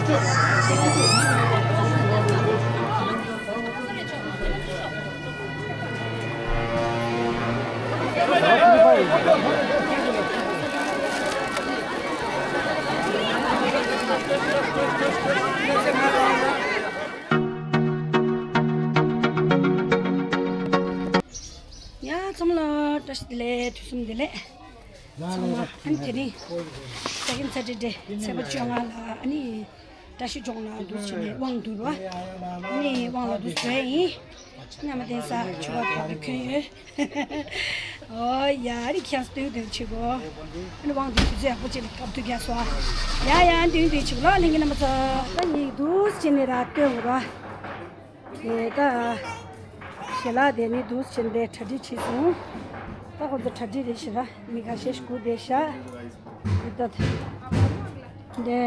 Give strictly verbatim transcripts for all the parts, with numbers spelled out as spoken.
ཡ་ཚང་མ་ལ་བཀྲ་ཤིས་བདེ་ལེགས། དུས་གསུམ་བདེ་ལེགས། ཚང་མ་ཨ་ནི་དེ་རིང་ས་ཁན་ཚ་ཏྲི་ཏྲི་ཚེས་པ་བཅོ་ལྔ་ལ་ཨ་ནི་བཀྲ་ཤིས་ལྗོངས་ལ་འདུག་བྱས་ནས་དབང་བསྡུར་བ། ཨ་ནི་དབང་ལ་འདུག་བཟོས་ཡིན། མཉམ་མ་བསྟན་ས་ཆུ་བ་དག་ཏུ་གྱོན་ཡོད། ཨོ་ཡ་རི་ཁྱེད་སྟོན་སྟོན་བྱེད་གོ། ཨ་ནི་དབང་འདུག་དུས་ཚོད་ཡག་པོ་བྱས་ནས་སྐབས་དུ་རྒྱག་སོ། ཡ་ཡ་སྟོན་སྟོན་བྱེད་གོ་ལ་ལྷན་རྒྱས་རྣམ་པ་ཚོ། ད་ཉིད་འདུག་བྱས་ནས་ར་སྟོན་གོ་ར། དེ་ད་ཞལ་ལག་དེ་ནི་འདུག་ཕྱིན་དེ་གྲ་སྒྲིག་བྱས་སོང་། ད་ཁོ་ཚོ་གྲ་སྒྲིག་རེད་ཤི་ར་མི་ཁ་ཤས་ཤིག་སྒུག་བསྡད་ཤག་འདི་ད་དེ་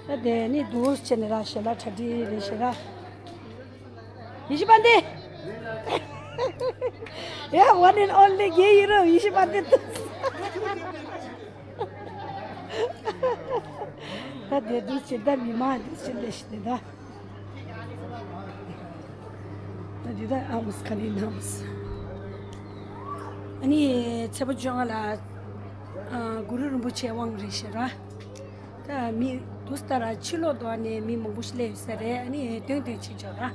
ད་དེ་ནི་འདུག་ཕྱིན་ར་ཞལ་ལག་གྲ་སྒྲིག་རེད་ཤི་ར། ཡེ་ཤེས་དཔལ་ལྡན། ཡ་one and only རྒན་ཡིན་རུང་ཡེ་ཤེས་དཔལ་ལྡན་ད། ད་དེ་འདུག་ཕྱིན་ད་མི་མང་འདུག་ཕྱིན་ལས་ཤི་དེ་ད། ད་འདི་ད་ཨ་མོས་ག་ནས་ན་མོས། ཨ་ནི་ཚེས་པ་བཅོ་ལྔ་ལ་ཨ་གུ་རུ་རིན་པོ་ཆེ་དབང་རེད་ཤི་ར། ད་མི་འདུག་ལྟ་ར་ཕྱི་ལོགས་དུ་ཨ་ནི་མི་མང་པོ་ཞིག་སླེབས་ཡོད་ས་རེད། ཨ་ནི་སྟོན་སྟོན་བྱེད་ཆོག་ར་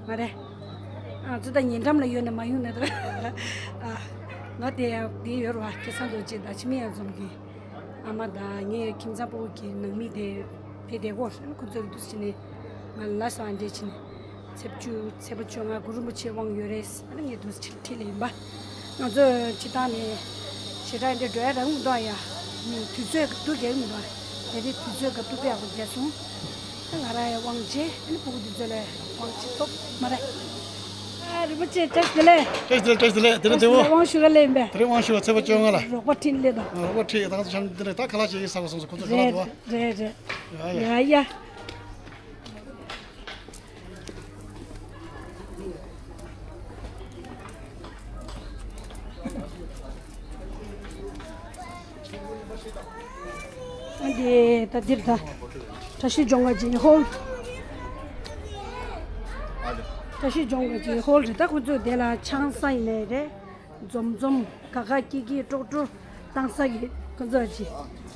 མ་རེད། ཨ་ཙི་ད་ཉེ་འགྲམ་ལ་ཡོད་ན་མ་ཡོང་ན་ད། ཨ་ང་དེ་དེ་ཡོད་ར་བ་སྐལ་བཟང་རྡོ་རྗེ་དང་འཆི་མེད་གཡང་འཛོམས་ཀྱི། ཨ་མ་དང་ངའི་ཁྱིམ་ཚང་སྤོ་བོ་གི་ནང་མི་དེ་དེ་དེ་གོ་ཁོ་ཚོ་གི་འདུག་ཕྱིན་ནས་ང་ལ་སོ་ཨ་འདྲས་ཕྱིན་ནས་ཚེས་བཅུ་ཚེས་པ་བཅོ་ལྔ་གུ་རུ་རིན་པོ་ཆེ་དབང་ཡོད་རེད། ཨ་ནི་ངས་འདུག་ཕྱིན་ཁྲིད་ལ་ཡིན་པ། ང་ཚོ་སྤྱི་བཏང་ནས་ཞེ་དྲག་འདྲ་འགྲོ་ཡ་རང་མདོག་ཡ། དུས་ཚོད་སྐབས་དུ་རྒྱག་མི་འདུག་དེ་རིང་དུས་ཚོད་སྐབས་དུ་དཔེ་ཡག་པོ་རྒྱག་སོང་། ད་ང་རང་ཡ་དབང་ཆེ་ཨ་ནི་ཕྲུ་གུ་དུས་ཚོད་ལ་དབང་ཆེ་ཐོབ་མ་རེད། ཨ་རིན་པོ་ཆེ་བཀྲ་ཤིས་བདེ་ལེགས། བཀྲ་ཤིས་བདེ་ལེགས། བཀྲ་ཤིས་བདེ་ལེགས། དེ་རིང་དེ་བོ་དབང་ཞུ་ག་ལེན་པས། དེ་རིང་དབང་ཞུ་བ་ཚེས་པ་བཅོ་ལྔ་ལ། རོགས་པ་ཁྲིད་ལེ་དང་། རོགས་པ་ཁྲིད་ད་ང་ཚོ་ཆང་འདི་རེད། ད་ཁ་ལག་ཅིག་ཡིན་ས་ག་སོང་ས་ཁོ་ཚོ་ཁ་ལག་འདུག་བ། རེད་རེད་རེད། ཡ་ཡ། ཡ་ཡ། ཨ་འདི་ད་འདིར་ད་བཀྲ་ཤིས་ལྗོངས་དགའ་སྐྱིད་ཧོལ། བཀྲ་ཤིས་ལྗོངས་དགའ་སྐྱིད་ཧོལ་རེད། ད་ཁོ་ཚོ་དེ་ལ་ཆང་ས་ཡིན་ནའི་རེད། འཛོམས་འཛོམས་ཁ་ཁ་སྐྱིད་སྐྱིད་སྤྲོ་སྤྲོ་བཏང་ས་གི་ཁོ་ཚོ་ཅི།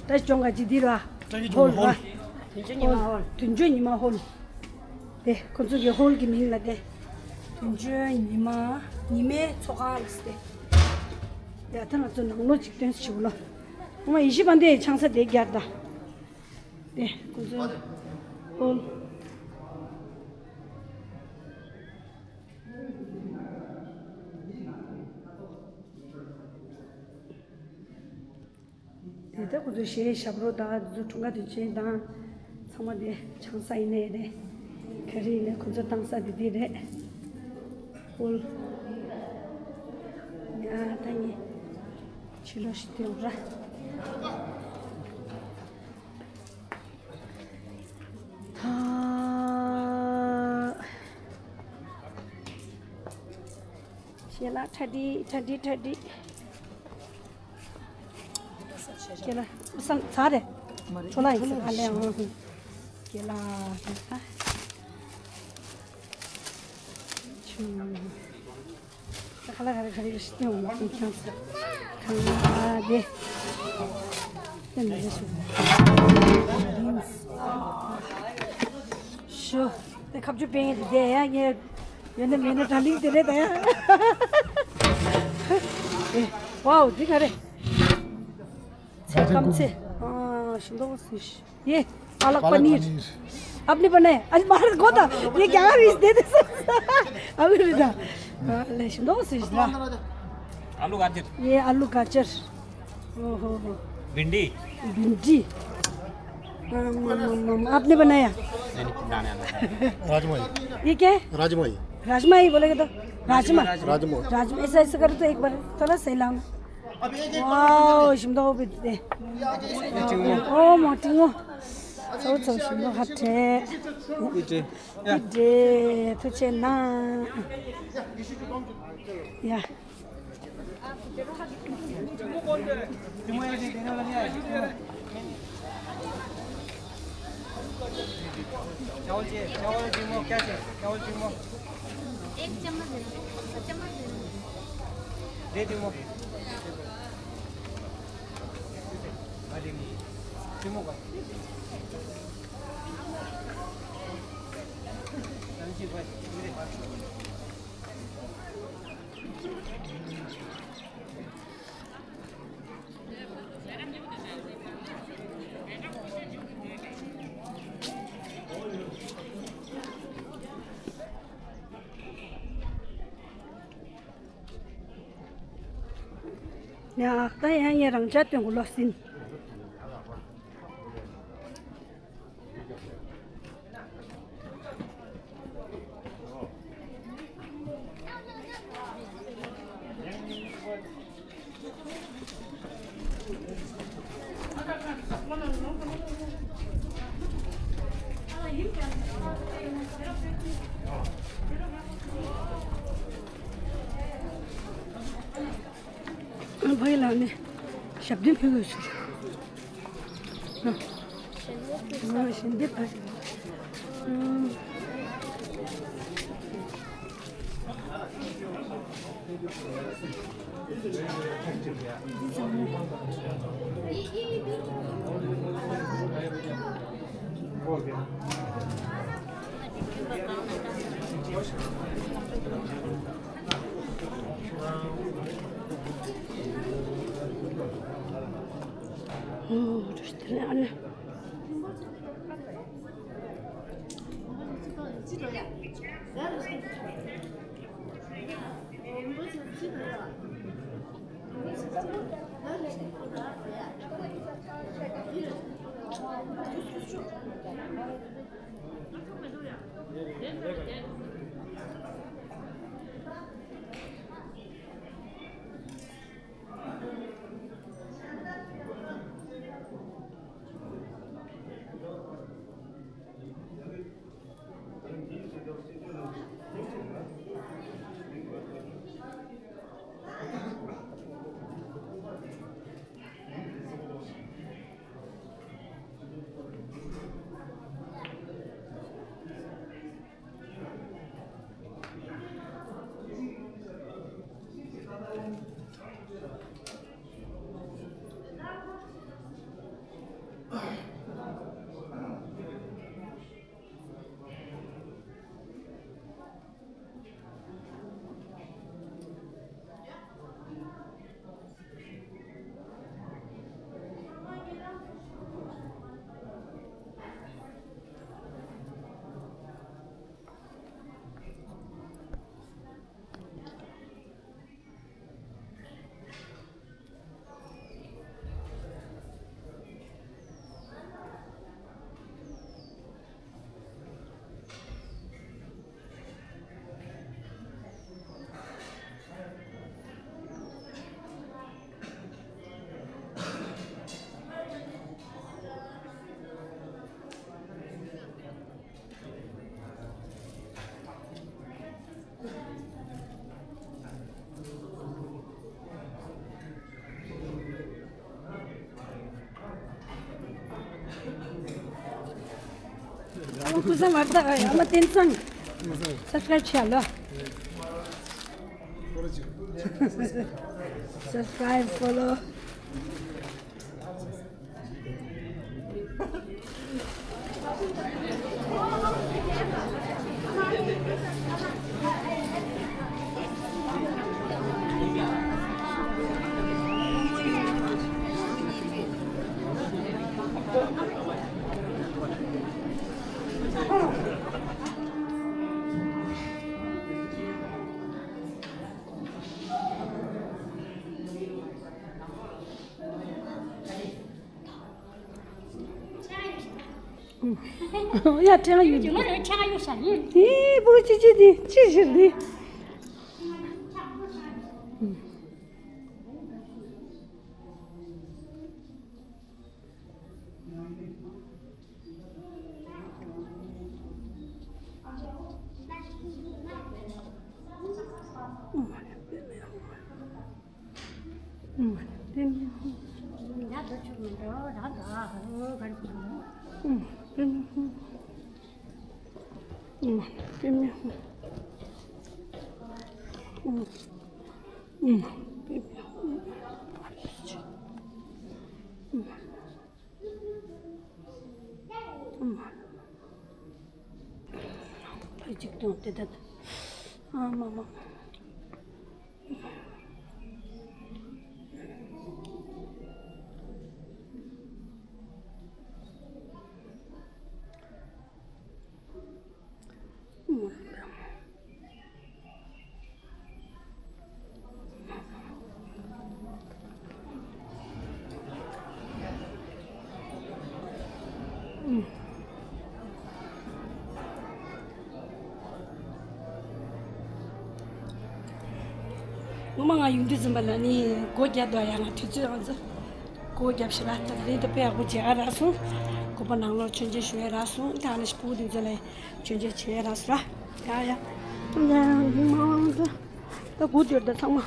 ད་ལྗོངས་དགའ་སྐྱིད་འདི་ར། བཀྲ་ཤིས་ལྗོངས་ཧོལ། དུས་འགྱུར་ཉི་མ་ཧོལ། དུས་འགྱུར་ཉི་མ་ཧོལ། དེ་ཁོ་ཚོ་གི་ཧོལ་གྱི་མིང་ལ་དེ། དུས་འགྱུར་ཉི་མ། ཉི་མའི་ཚོགས་ཁང་ལ་སྟེ། ཡ་ད་ང་ཚོ་ནང་ལོགས་ཅིག་སྟོན་ཞིག་ལོ། ཨོ་མ་ཡེ་ཤེས་དཔལ་ལྡན་ཆང་ས་དེ་རྒྱར་ད། དེ་ཁོ་ཚོ་ཧོལ། དེ་ལྟར་ཁོ་ཚོ་གཞས་ཞབས་བྲོ་དང་དེ་ཚོ་འཁྲུངས་སྐར་དུས་ཆེན་དང་ཚང་མ་དེ་ཆང་ས་ཡིན་ནའི་རེད། ག་རེ་ཡིན་ནའི་ཁོ་ཚོ་བཏང་ས་དེ་དེ་རེད། ཧོལ། ཡ་ད་ངས་ཕྱི་ལོགས་ཤིག་སྟོན་ར། ད། ཞལ་ལག་གྲ་སྒྲིག་གྲ་སྒྲིག་གྲ་སྒྲིག་ཞལ་ལག་བསམ་ཚར་རེད། ཆོ་ལག་ཡིན་ཟེར་ཨ་ལས་འོང་། ཞལ་ལག་ད། ཆུ། ཁ་ལག་ག་རེ་ག་རེ་ཞིག་སྟོན་འོང་ཁྱང་ས། ཁ་ལག་དེ། སྟོན་མི་ཤུ། ཤོ། དེ་ཁ་ཆུ་པེན་དེ་དེ་ཡ་ངས་ཡོད་ན་མེད་ན་དྲ་ལིང་དེ་རེད་ད་ཡ། ཨེ། ཝའོ་འདི་ག་རེ། ཚེ་སྐམ་ཚེ། ཨ་ཞིམ་མདོག་སི་ཤི། ये पालक पनीर। आपने बनाया? अरे बाहर को था। ये क्या है? इस दे दे। अभी भी था। ले सुनो सिस्टर। आलू गाजर। ये आलू गाजर। ओहो हो। भिंडी। भिंडी। हम्म, हम्म, हम्म, आपने बनाया? नहीं, नहीं, बनाया नहीं। राजमा ही। ये क्या है? राजमा ही। राजमा ही बोलेगा तो? राजमा। राजमा। राजमा ऐसा ऐसा करो तो एक बार थोड़ा सा हिलाओ। वाओ, ཞིམ་མདོག་པོ་དེ། ཨོ་མོ་ཏིང་ངོ། ཚོ་ཚོ་ཞིམ་མདོག་ཧ་ཁྲེ། ཡིད་ཆེས། ཡིད་ཆེས་ཐུགས་ཆེ་ན། ཡ། चावल चाहिए, चावल जीमो क्या चाहिए? चावल जीमो। एक चम्मच दे दो, चम्मच दे दो। दे जीमो। जीमो का। ཡང་ད་ཡང་ངས་རང་ཅག་སྟོན་གོ་ལོ་སིན། ཕ་གི་ལགས་ནས་ཞབས་བརྟན་ཕུལ་དགོས་ཟེར། ཞལ་འདེབས་ཕར། ཨ་མ་ཀུ་ས་མར་ད་ཨ་མ་བསྟན་སང་། སབ་སི་ཀ་རེབ་བྱས་ལོ། སབ་སི་ཀ་རེབ་ཕོ་ལོ། ཡ་ཁྲེང་ཡོད། ཁྱོད་ང་རང་ཁྱེད་ང་གཡུག་ཤ་ཡིན། དེ་བུ་ཅི་ཅི་དེ་ཅི་ཞིག་དེ། ཕ་གཅིག་སྟོང་དེ་ད། ཨ་མ་མ། ངོ་མ་ང་ཡོང་དུས་ཙམ་པ་ལ་ནི་སྒོ་བརྒྱབ་འདུག་ཡ། ང་དུས་ཚོད་ང་ཚོ་སྒོ་བརྒྱབ་ཤི་ར། ད་རེད། ད་དཔེ་ཡག་པོ་མཇལ་ཡ་རག་སོང་། སྒོ་པ་ནང་ལོགས་མཆོད་མཇལ་ཞུ་ཡ་རག་སོང་། ད་ནི་ཕྲུ་གུ་དེ་ཚོ་ལ་མཆོད་མཇལ་བྱེད་ཡ་རག་སོང་ར། ཡ་ཡ། ཡ་ཡ། ངོ་མ་ང་ཚོ། ད་སྒུག་སྡོད་ད་ཚང་མ།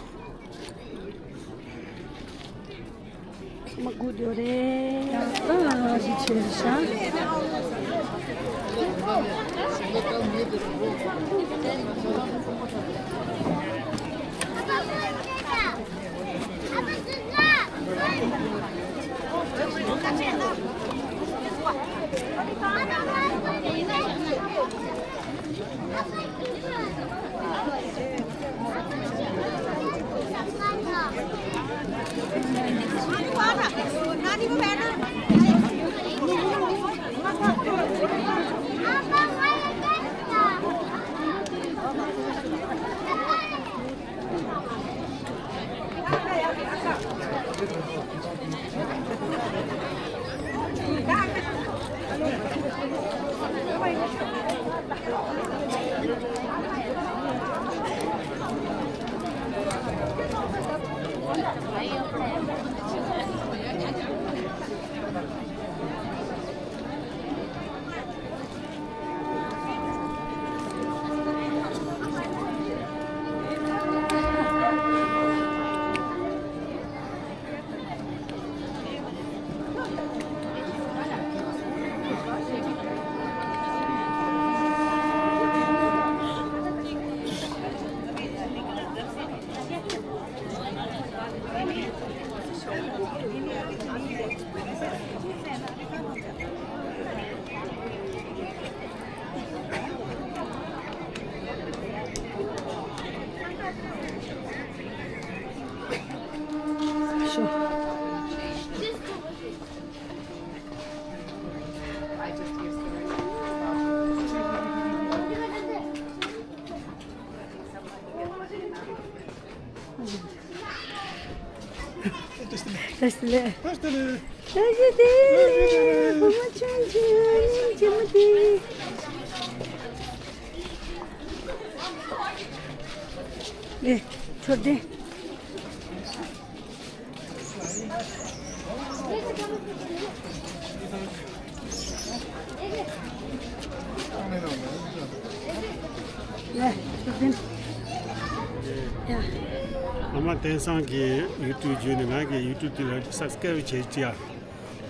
ཚང་མ་སྒུག་སྡོད་རེད། ཡང་ད་ཞིག་བྱས་ཤག་བཀྲ་ཤིས་བདེ་ལེགས། བཀྲ་ཤིས་བདེ་ལེགས། བུ་མོ་ཆུང་ཆུང་ཆེན་མོ་དེ། ལེ། མཆོད་རྟེན། ཨ་མ་བསྟན་སངས་ཀྱི་ཡུ་ཊུབ་བརྒྱུད་ནས། ང་གི་ཡུ་ཊུབ་དེ་ལ་སབ་སི་ཀ་རེབ་བྱེད་ཅིག་ཡ།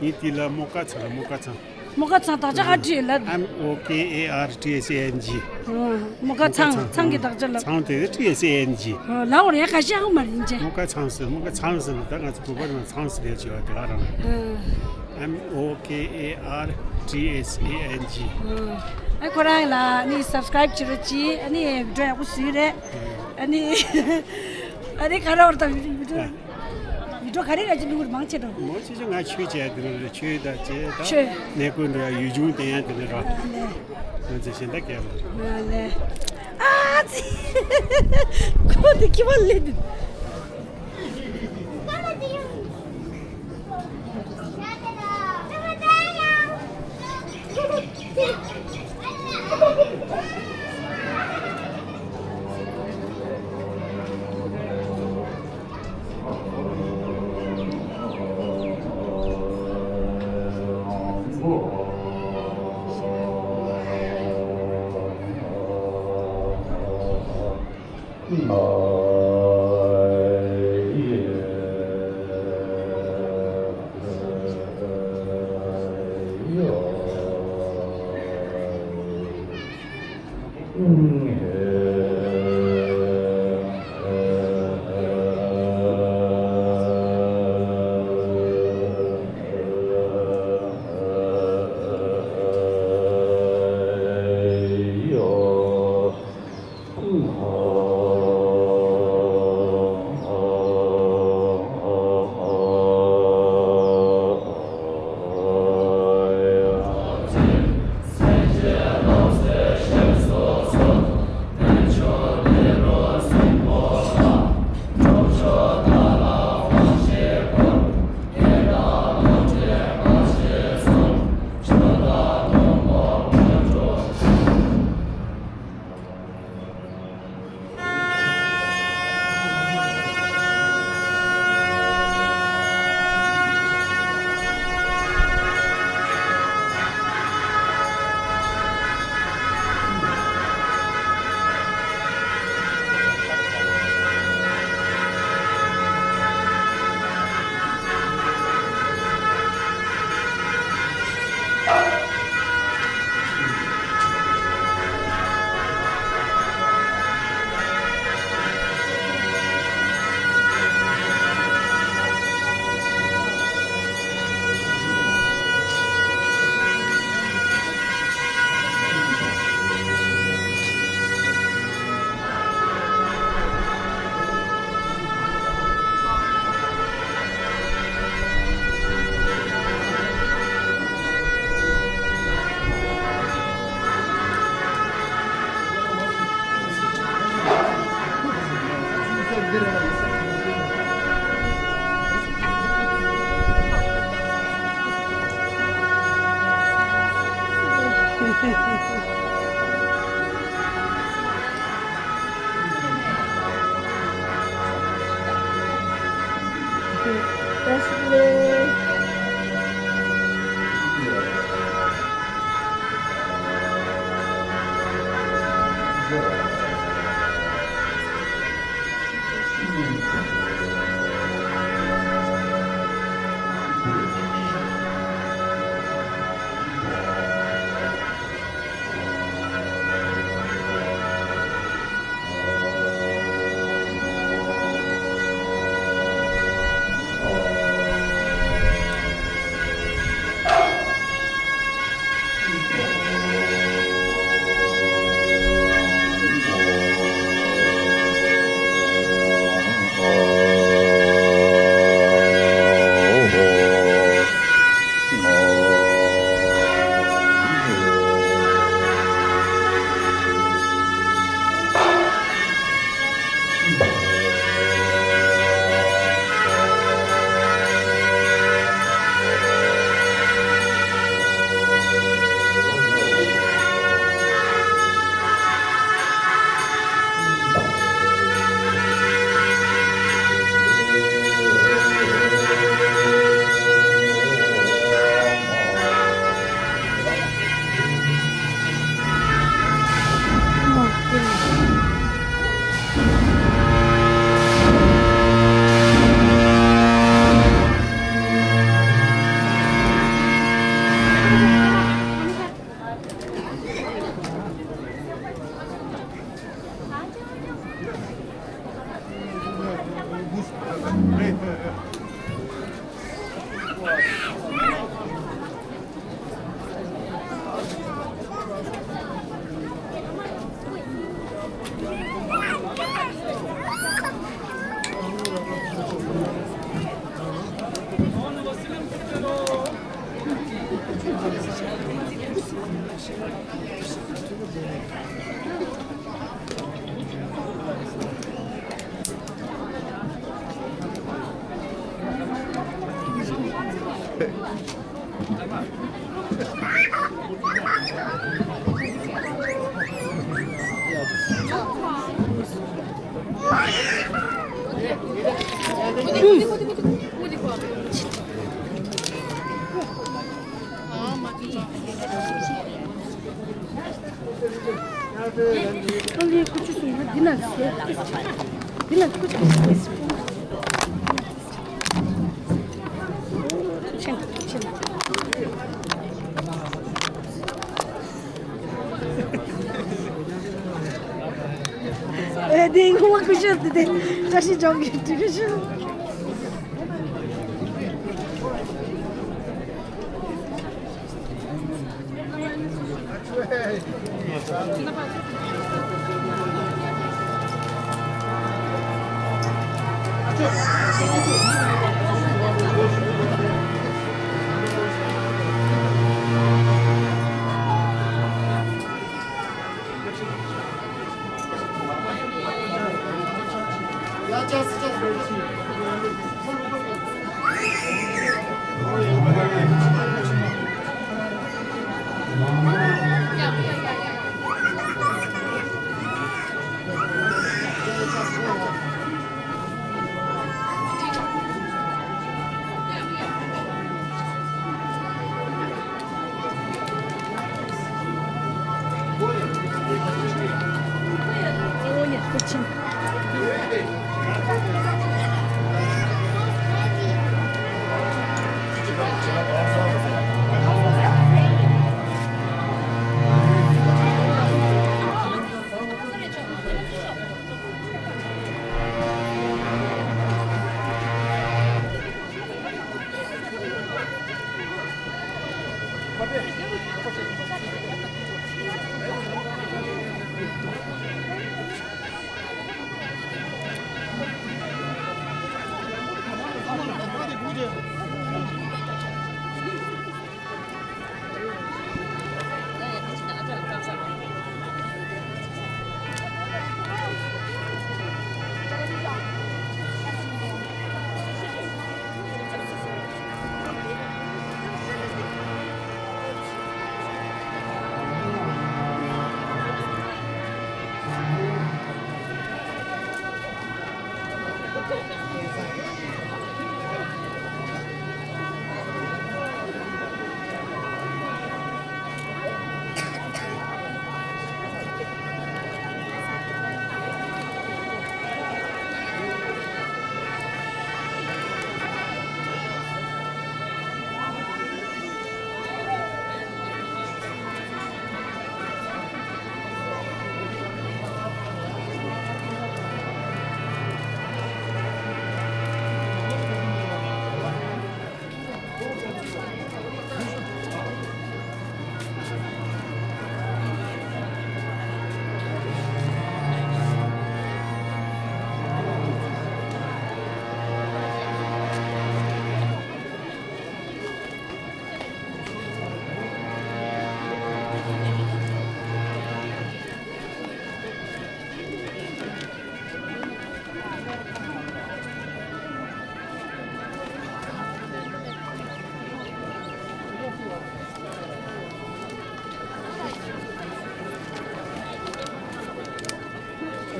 ངའི་དེ་ལ་མོ་ཀ་ཚང་། མོ་ཀ་ཚང་། མོ་ཀ་ཚང་དག་ཆ་ག་བྲིས་ལ། M O K A R T S A N G། མོ་ཀ་ཚང་། ཚང་གི་དག་ཆ་ལ། ཚང་དེ་T S A N G། ལ་འོར་ཡ་ཁ་ཤས་ཧ་མ་རིན་ཅེ། མོ་ཀ་ཚང་ཟེར། མོ་ཀ་ཚང་ཟེར་ན་ད་ང་ཚོ་བོད་པ་རང་ཚང་ཟེར་ཡ་ཅིག་ཡོད་དེ་ག་རང་། M O K A R T S A N G། ཨ་ཁོ་རང་ལ་ནི་སབ་སི་ཀ་རེབ་བྱེད་རོགས་གྱིས། ཨ་ནི་བི་ཌི་ཡོ་ཡག་པོ་བཟོས་རེད། ཨ་ནི། ཨ་ནི་ག་རེ་བར་དང་ཡུ་ཊུབ། ཡུ་ཊུབ་ག་རེ་ར་ཅི་ལུག་མང་ཆེ་དང་། མང་ཆེ་ཆེ་ང་ཆོས་བྱས་དེ་ནི་རེད། ཆོས་དང་བྱས་དང་། ཆོས། གནས་སྐོར་འགྲོ་ཡ། ཡུལ་ལྗོངས་བསྟན་ཡ་དེ་ནི་ར། ཨ་ལེ། ང་ཚོ་གཞན་དག་གས་མ། ཨ་ལེ། ཨ་ཙི། ཁོ་དེ་ཁྱི་བ་ལེ་དུ། འདི་ན་ཁུ་ཆུ། ཨེ་དེ་ངོ་མ་ཁུ་ཆུ་དེ་དེ་བཀྲ་ཤིས་ལྗོངས་ཀྱི་དྲི་རུ་ཞུ།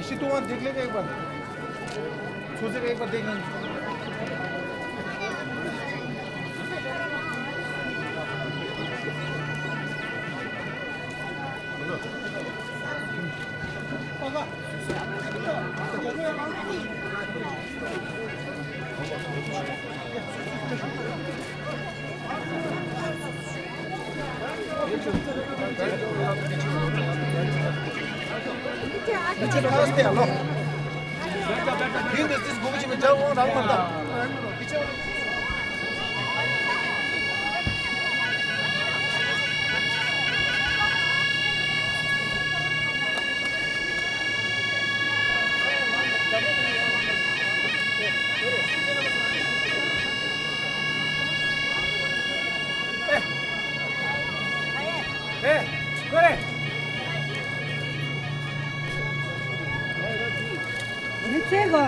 ऐसी तो वहाँ देख लेगा एक बार, सोचे एक बार देख लेंगे। མི་ཚེ་གོ།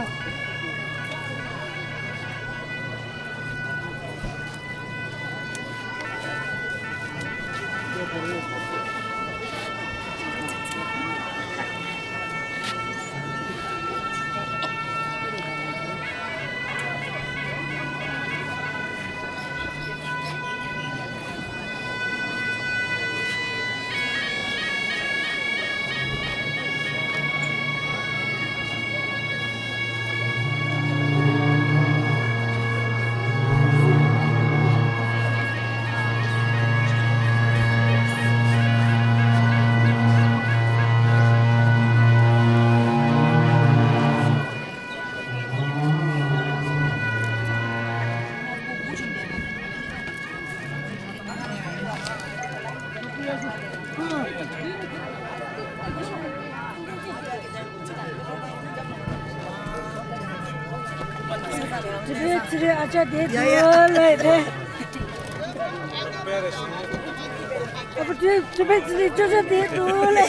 ཙི་རེ་ཙི་རེ་ཨ་ཅག་དེ་ཡ་ཡ། དུ་ལེ་རེ། ཨ་པ་ཙི་ཙི་རེ་ཙི་རེ་ཅོ་ཅོ་དེ་དུ་ལེ།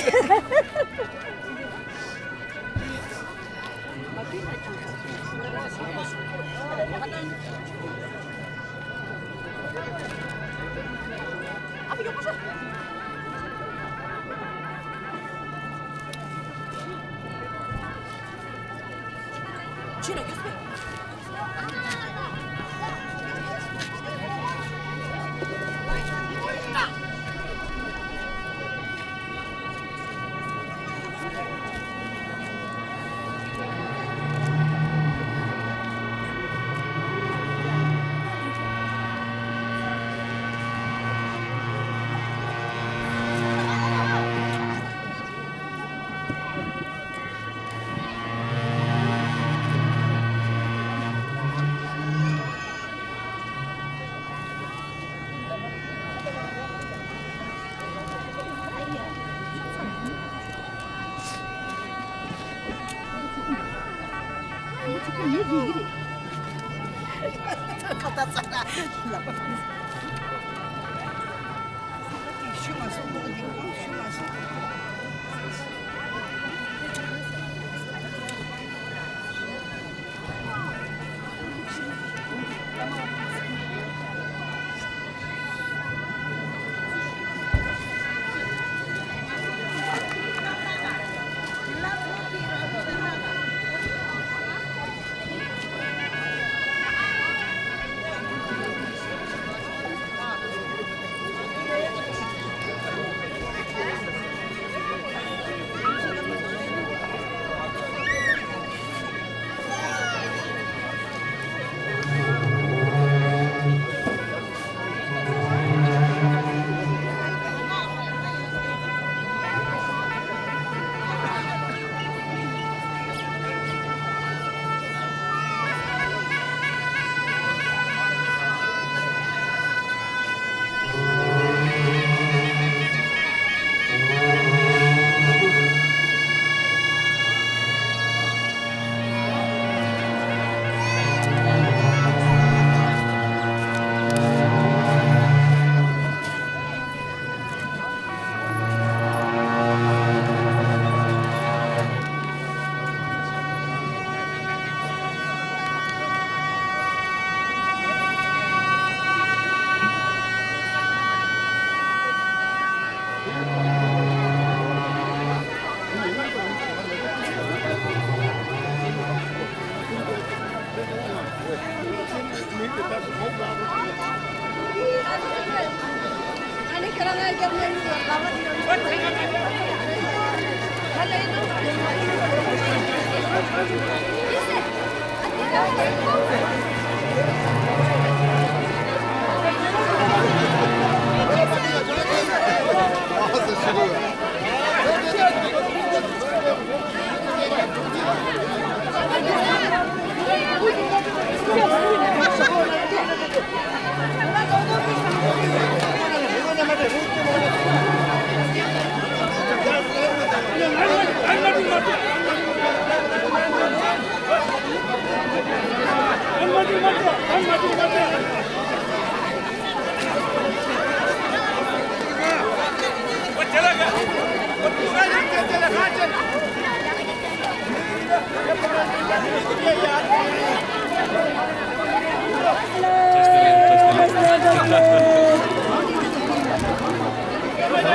ང་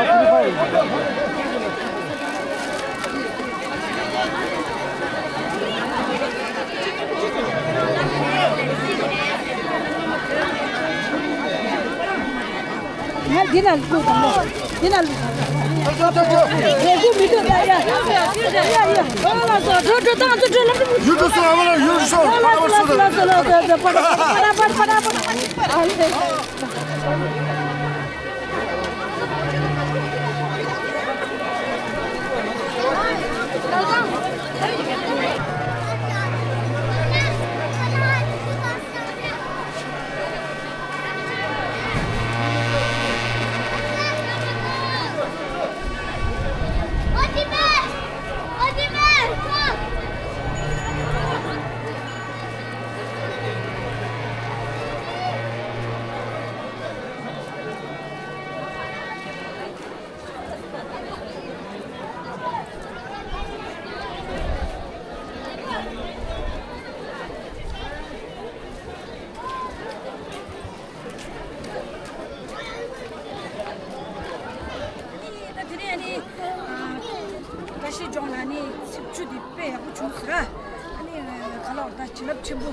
འདི་ན་བླུགས་དང་། འདི་ན་བླུགས་དང་། རེ་སྒུག་མི་འདུག་ཡ་ཡ། ཡ་ཡ། ལོ་ལ་སོ་འགྲོ་འགྲོ་ཏང་ཚོ་འགྲོ་ལ། ཡུལ་དུ་སོང་ཨ་མ་ལ་ཡུལ་དུ་སོང་ཕ་ལ་བ་སོ་ལ། ལ་སོ་ལ་སོ་ལ་སོ་ཕ་ལ་ཕ་ལ་ཕ་ལ་ཕ་ལ། ད་དེ་རིང་ཨ་ནི་བཀྲ་ཤིས་ལྗོངས་ལ་ནི་ཚིག་བཅུ་དེ་དཔེ་ཡག་པོ་བྱུང་ཟེར། ཨ་ནི་ག་ལ་བར་ད་བྱིན་རླབས་ཆེན་པོ།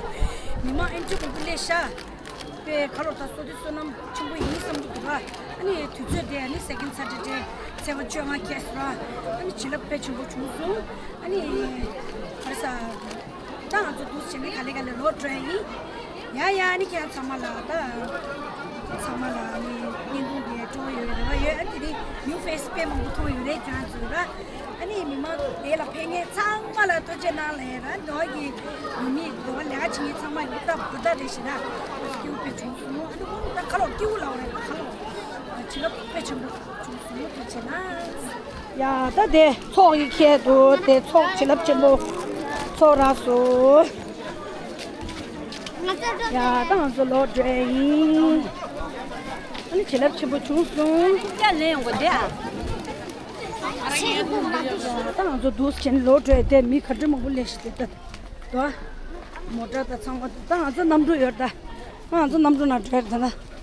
མི་མང་ཨེ་འདྲ་མང་པོ་སླེབས་ཤག་དཔེ་ག་ལོར་ད་བསོད་བདེ་བསོད་ནམས་ཆེན་པོ་ཡིན་བསམ་གྱི་འདུག་ག་ཨ་ནི་དུས་ཚོད་དེ་ཨ་ནི་second Saturday ཚེས་པ་བཅོ་ལྔ་ཁེལ་སོང་། ཨ་ནི་བྱིན་རླབས་དཔེ་ཆེན་པོ་བྱུང་སོང་། ཨ་ནི་ག་རེ་ཟ། ད་ང་ཚོ་འདུག་བྱས་ནས་ག་ལེ་ག་ལེ་ལོག་འགྲོ་ཡ་ཡིན། ཡ་ཡ། ཨ་ནི་ཁྱེད་རང་ཚང་མ་ལ་ད་ཚང་མ་ལ་ཨ་ནི་བརྙན་ཐུང་དེ་སྤྲོ་ཡོད་རེ་བ་ཡོད། ཨ་ནི་དེ་རིང་new face དཔེ་མང་པོ་མཐོང་ཡོད་རེད། ཁྱེད་རང་ཚོ་ལ། ཨ་ནི་མི་མང་དེ་ལ་ཕེབས་མཁན་ཚང་མ་ལ་ཐུགས་རྗེ་གནང་ལེ་ར། འདི་བ་གི་མི་མི་འདི་བ་ལས་ཀ་བྱེད་མཁན་ཚང་མ་ཡོད་སྟབས་བུ་ད་རེ་ཞེ་ན་སྐྱིད་པོ་དཔེ་བྱུང་སོང་། ཨ་ནི་ཁོང་ད་ཁ་ལོག་སྐྱིད་པོ་ལ་བ་རེད། ད་ཁ་ལོག་བྱིན་རླབས་དཔེ་ཆེན་པོ་བྱུང་སོང་། ཐུགས་རྗེ་གནང་། ཡ་ད་དེ་ཚོགས་ཀྱི་ཁྱད་དུ་དེ་ཚོགས་བྱིན་རླབས་ཆེན་པོ་ཚོགས་རག་སོང་། ཡ་ད་ང་ཚོ་ལོག་འགྲོ་ཡིན། ཨ་ནི་བྱིན་རླབས་ཆེན་པོ་བྱུང་སོང་། ཡ་ལེན་ཡོང་གོ་དེ་ཨ། ད་ང་ཚོ་འདུག་སེ་བྱས་ནས་ལོག་འགྲོ་ཡ་དེ་མི་ག་འདྲ་མང་པོ་སླེབས་ཤག་དེ་ལྟ་དོ། མོ་ཊ་དང་ཚང་མ་ད་ང་ཚོ་གནམ་གྲུ་ཡོད་ད། ང་ཚོ་གནམ་གྲུ་ནང་འགྲོ་ཡ་ད་ན།